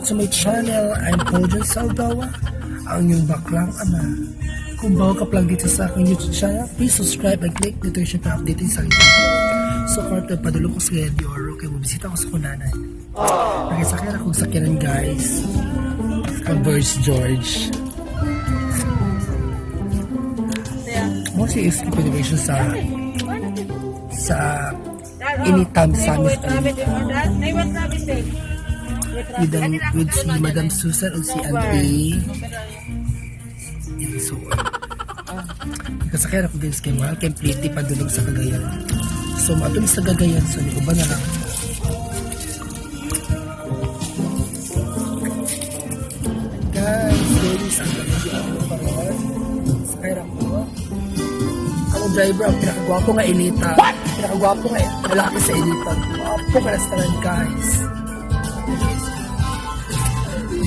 Welcome to my channel. I'm Pojan Saldoa, ang iyong baklang ama. Kung bago ka pa lang dito sa aking YouTube channel, please subscribe and click the notification para updating sa akin. So, karto, padulong ko sa Cagayan de Oro, kaya bubisita ko sa kunanan. Nakisakyan akong sakyanan, guys. Converge George. Mo si SK Federation sa Anytime Summit with si Madam Susan o si Auntie and so on. Kasakyan ako, guys, kay mahal kay plate padulong sa Cagayan. So maadto sa Cagayan, so ni uban na lang. Guys, ladies, ang ganda ako karon. Sakay ra ko. Ang driver ang pinakagwapo nga elita. What? Pinakagwapo nga lalaki sa elita. Gwapo ka na sa tanan, guys.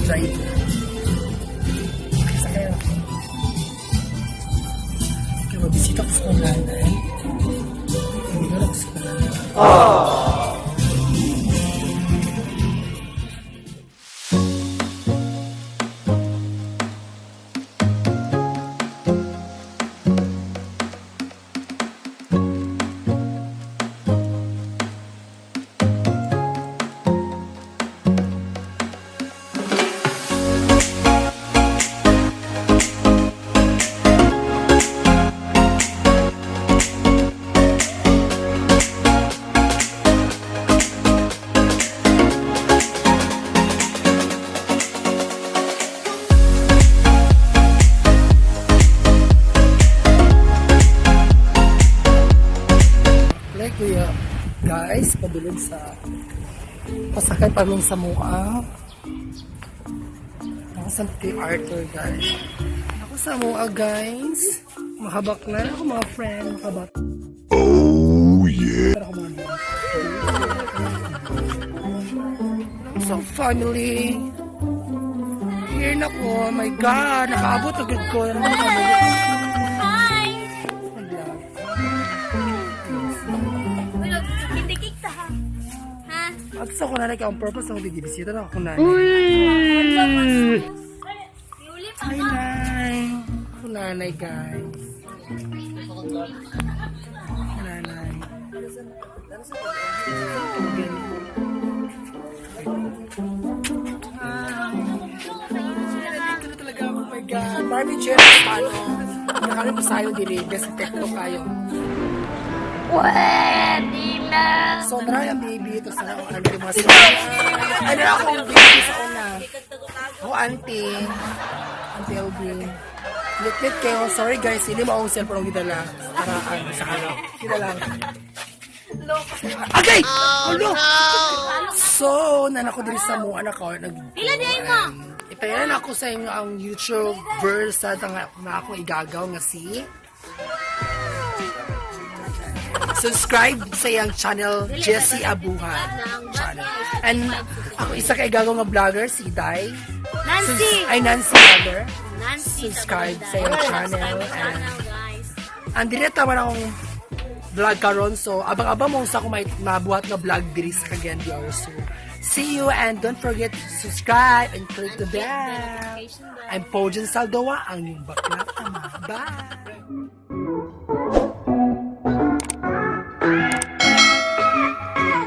Driver. Sakay ako. Kaya mabisita ko sa kong nanay. Kaibigan ako sa kong nanay. Like, kuya, guys, padulog sa pasakay pa rin sa mua. Ako sa kay Arthur, guys. Ako sa mua, guys. Mahabak na ako, mga friend. Mahabak. Oh yeah. Pero ako mga So, family. Here na ko. Oh my God. Nakaabot agad ko. Ano naman nakaabot? Hi! Nag-vlog. Hindi kita ha. Ha? At sa ko nanay, ang purpose ako bibisita na ako nanay. Yuli pa Hi, nga. Nay. Ako nanay, guys. Nanay. Hi. Nandito na talaga ako. Oh my God. Barbie Cherry, paano? Nakano pa sayo dili. Kasi tekto kayo. Pwede na. So, try ang baby. Ito sa ako auntie mga sila. Ano akong baby sa una? Ako auntie. Auntie LB. Lit-lit kayo. Sorry guys, hindi mo akong cellphone ang gidala. Para ano, sa ano. Sila lang. Okay! Oh, no! So, nanako diri sa mo anak ko. Nag, Pila din mo? Ipayanan ako sa inyo ang YouTube verse sa nga na akong igagaw nga si subscribe sa iyang channel Jessie Abuhan channel. And ako isa ka igagaw nga vlogger si Dai. Nancy! Ay, Nancy rather. Nancy. Subscribe sa iyang channel Subscribe and channel, guys. ang dire tama na akong vlog karon, so abang-abang mo sa akong may mabuhat nga vlog diri sa Cagayan de Oro. So see you and don't forget to subscribe and click the bell. Notification bell. I'm Pojan Saldoa, ang iyong bakla ama. Bye!